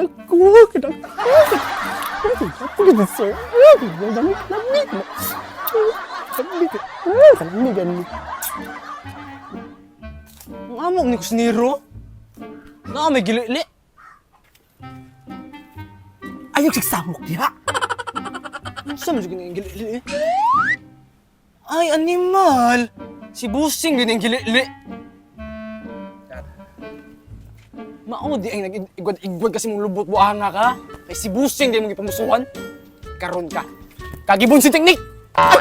Ako, kanang ako, sir. Lamig, lamig. Lamig, lamig, lamig. Ang amok ni Kusniro. Na may gilili. Ayaw sigsamok diha. Unsa man jud ang gilili eh? Ay, animal. Si Busing din ang gilili. Mao di ay nag-igwad-igwad kasi mong lubot buanga ka. Kay si Busing di mong gipamusuhan. Karon ka. Kagibon si teknik. Ah.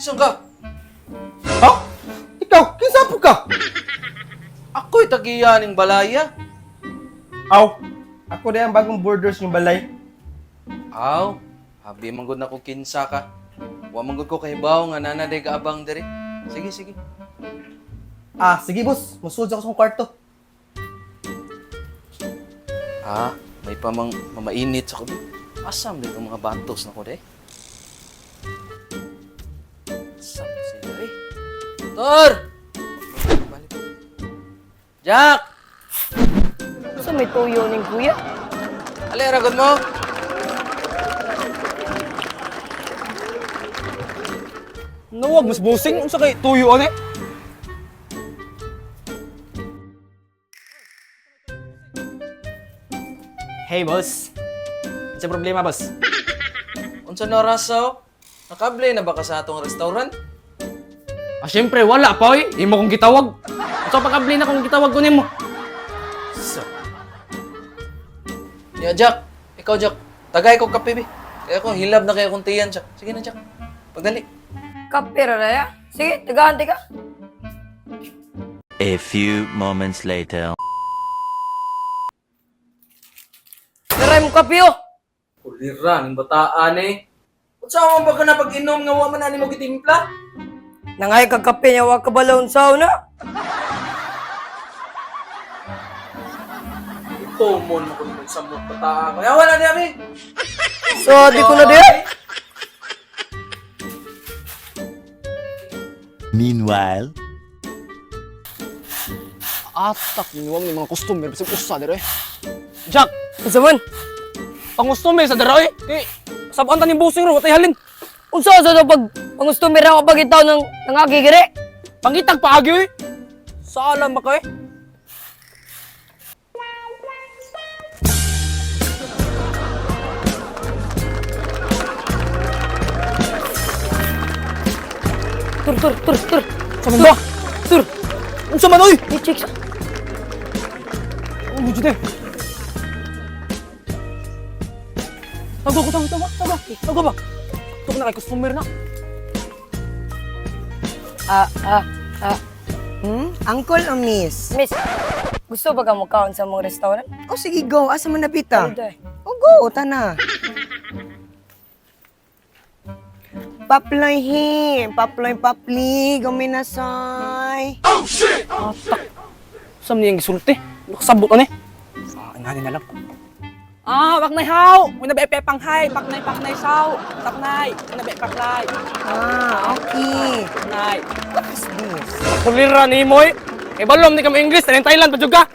Saan ka? Ha? Ikaw, kinsa po ka? Ako'y tagiyaning balaya. Aw, ako na ang bagong borders ng balay. Aw, habi manggod na ko kinsa ka. Wa manggod ko kahibaw nga nanaday ka abang diri. Sige, sige. Ah, sige boss, musulod ako sa akong kwarto. Ah, may pamang mamainit sa kubi. Asam din ang mga batos na ko de. Asam sila eh. Tor! Balik. Jack! Sa may tuyo ning kuya. Ali, ragot mo! Nawag mas Busing unsa kay tuyo ani? Hey boss. Unsa problema boss? Unsa na rasaw? Nakable na ba ka sa atong restaurant? Ah, syempre wala pa oy. Imo kong gitawag. Unsa pagkabli na kong gitawag ko nimo? So, Ya, Jack. Ikaw, Jack. Tagay ko kape, bi. Kaya ko, hilab na kayo kong tiyan, Jack. Sige na, Jack. Pagdali. Kape ra raya. Sige, tagaan ka. A few moments later. Taray mo kape oh. Kulira, ning bataan eh. Unsa man ba ka na pag-inom nga wa man ani mo gitimpla? Nangay kag kape niya wa ka balon sa una. Ito mo na kung magsamot bataan. Kaya wala niya, bi. So di ko na di. Meanwhile, atak niwang ni mga customer bisag usa dere. Jack, Unsa man? pangustomer sa dere oy. Kay sabuan ta ning Busing ro, watay halin. Unsa sa to pag pangustomer ako pag itaw ng nangagigiri? Pangitag paagi oy. Sala ba kay? Tur tur tur tur. Sa man ba? Tur. Unsa man oy? I-check sa. Oh, jud eh. Tago ko, tago, tago, tago. Tago ba? Ito na kay customer na. Ah ah ah. Hmm? Uncle o miss? Miss, gusto ba ka mukaon sa mong restaurant? O sige, go. Asa man napita? Dito eh. O go, tana. Paplay he. Paplay papli. Guminasay. Atak. Sam niyang gisulti. Nakasabot ani. Ah, ingani na lang. Ah, wak nay haw. Una ba panghay, paknay paknay saw. Taknay, una ba paklay. Ah, okay. Paknay. What is this? Kulira ni moy. Eh balom ni kami English, tanin Thailand pa jud ka.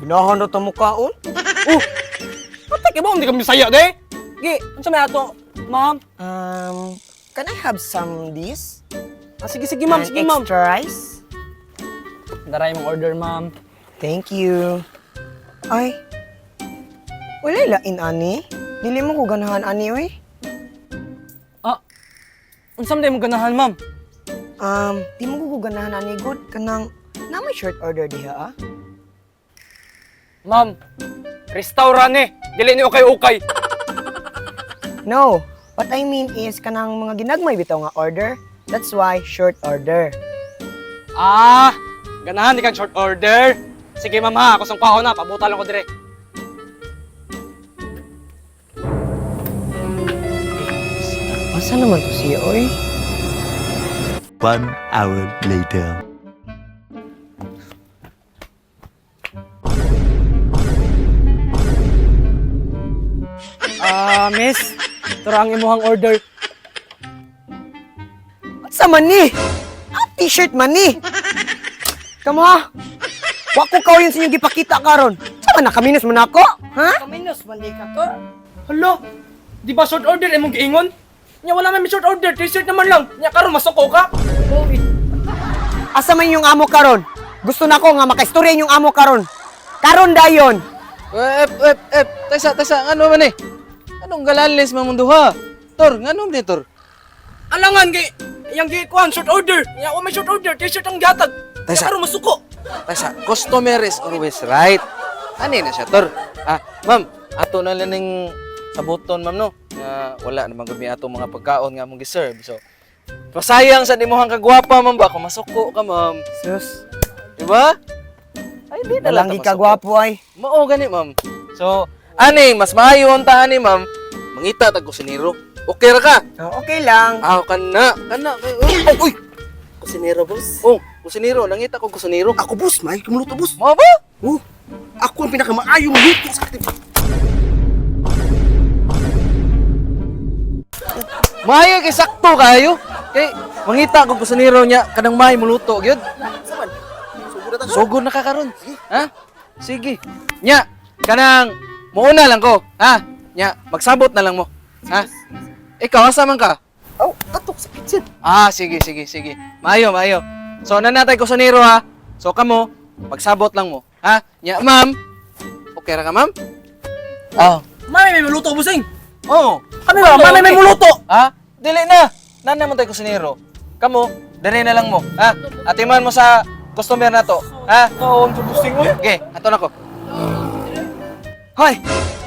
Ginahan na mukhaon. Oh. Patay kay ba hindi kami Bisaya de? Gi, unsa may ato, ma'am? Can I have some this? Ah, sige sige ma'am, And sige ma'am. extra rice? Daray mong order, ma'am. Thank you. Ay, wala'y lain, ani. Dili mo ko ganahan, ani, oy. Ah. Unsa man day mo ganahan, ma'am? Di mo ko ganahan, ani, good. Kanang, na may short order diha, ah. Ma'am, restaurant eh. Dili ni ukay-ukay. No, what I mean is kanang mga ginagmay bitaw nga order. That's why short order. Ah, ganahan di kang short order. Sige ma'am ha, ako sang na, pabuta lang ko dire. Asa naman to siya, oy? 1 hour later. Ah, miss, tara ang imuhang order. Asa man ni? Ah, t-shirt man ni. Kamo ha? Wa ko kaw yun sa inyong gipakita karon. Sama na kaminos man ako? Ha? Kaminos man di ka, Tor. Hala, di ba short order imong giingon? Nya wala man may short order, t-shirt naman lang. Nya karon masuko ka. Asa man yung amo karon? Gusto na ko nga makaistorya yung amo karon. Karon dayon. Eh, ep, ep, ep. Taysa, taysa, ngano man eh? Anong galalis man mong duha? Tor, ngano man ni Tor? Alangan kay yang gikuan short order. Nya wa may short order, t-shirt ang gihatag. Nya Taysa. karon masuko. Taysa, customer is always right. Ani na siya, Tor? Ah, ma'am, ato na lang ning sabuton, ma'am, no? Nga wala naman gud mi ato mga pagkaon nga among giserve. So, pasayang sa dimuhang kagwapa, ma'am ba? Kung masuko ka, ma'am. Sus, Di ba? Ay, di na lang walang ta masuko. gikagwapo ay. Mao gani, ma'am. So, ani, mas maayo unta ani, ma'am. Mangita tag kusinero. Okay ra ka? Oh, okay lang. Ah, kana, kana. Uy, oh, uy. Kusinero, boss. Oh, kusinero, nangita ko kusinero. Ako, boss. Maayo kang boss. Mao ba? Oh, ako ang pinakamaayo maluto sa akin. Maayo kay sakto kayo. Kay mangita ko kusinero niya kanang may muluto gyud. Saman, sugod na ta. Sugod na ka karon. Ha? Sige. Nya, kanang muuna lang ko, ha? Nya, magsabot na lang mo. Ha? Ikaw asa man ka? Aw, atok sa kitchen. Ah, sige, sige, sige. Maayo, maayo. So, nanatay ko sa niro, ha? So, kamo, pagsabot lang mo. Ha? Nya, ma'am. Okay ra ka, ma'am? Ah. Mami may muluto busing. Oo. Kami ba? Mami may muluto. Ha? Dili na. Nana man tayo kusinero. Kamo, dali na lang mo. Ha? Atiman mo sa customer na to. Ha? Kaon sa busing oy. Okay, ato na ko. Hoy,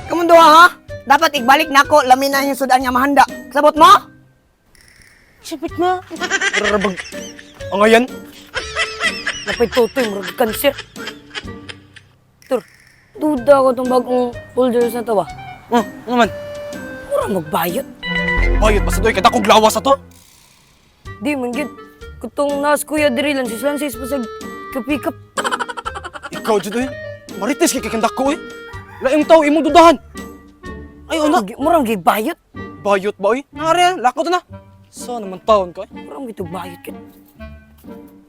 kamundo ha? Dapat igbalik nako, lamin na yung sudan nga mahanda. Sabot mo? Sipit na. Rarabag. Ang ayan. Napay tutoy, murag kanser. Tor, duda ko tong bagong orders na to ba? Oh, ano man? Mura magbayot. Bayot ba sa doy? Kada kong lawas ato. Di man gid. Kutong nas kuya diri lansis lansis pa sa kapikap. Ikaw jud oy. Marites kay kakandak ko oy. Laing tao imong dudahan. Ay ana, Murang gibayot. bayot ba oy? Nare, lako to na. So naman taon ko oy. Murang gito bayot kid.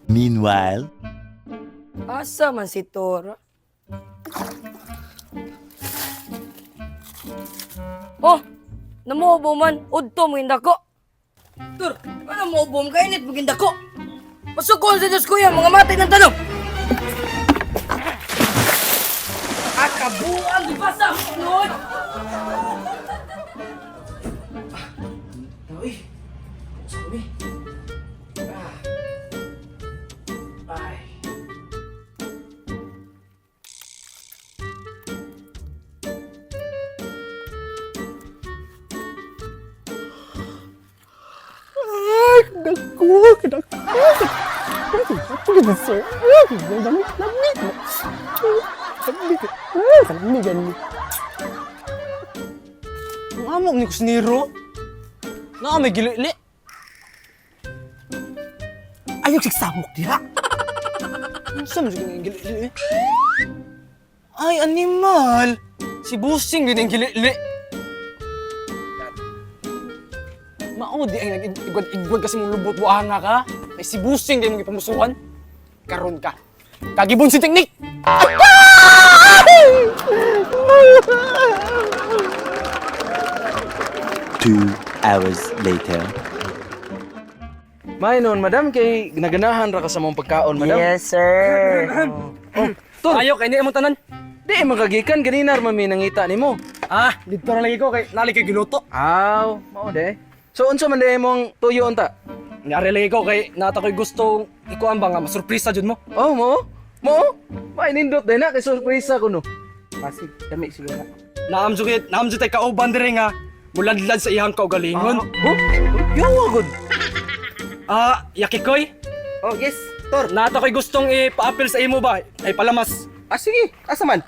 Meanwhile, Asa man si Tora? Oh, namubo man. Udto mo ko. Tur, ano mo ubom kainit mo ko? Pasukon sa Diyos kuya, mga matay ng tanong. Akabuang di ba sa Lord? Uy. Sabi. Ah. Ay. Ay, kadako, kadako. Ako sir. Lamig, lamig. Lamig. Lamig, lamig. Ang amo ni kusinero. Naa may gili-li. Ayaw sigsamok diha. Unsa man jud ang gili-li? Eh? Ay, animal. Si Busing din ang gili-li. Mao di ay nag-igwad-igwad kasi mong lubot buanga ka. Ay si Busing di mong gipamusuhan. Karon ka. Kagibon si teknik. 2 hours later. May noon, madam, kay naganahan ra ka sa mong pagkaon, madam. Yes, sir. Oh, Tor, Ayo kay ni imong tanan. di magagikan ganina ra man mi nangita nimo. Ah, dito na lagi ko kay nali kay giluto. Aw, mao de. So unsa man de imong tuyo unta? Nyari lagi ko kay nata ko'y gusto ikuan ba nga masurpresa jud mo. Oh, mo? Mo? May nindot din na kay surpresa ko no. Pasig, dami siguro. Naam jud, naam jud tay kauban diri nga muladlad sa iyang kaugalingon. Oh, yawa gud. Ah, Yakikoy, Oh, yes, Tor. nata ko'y gustong ipa-appeal sa imo ba? Ay palamas. Ah, sige. Asa man?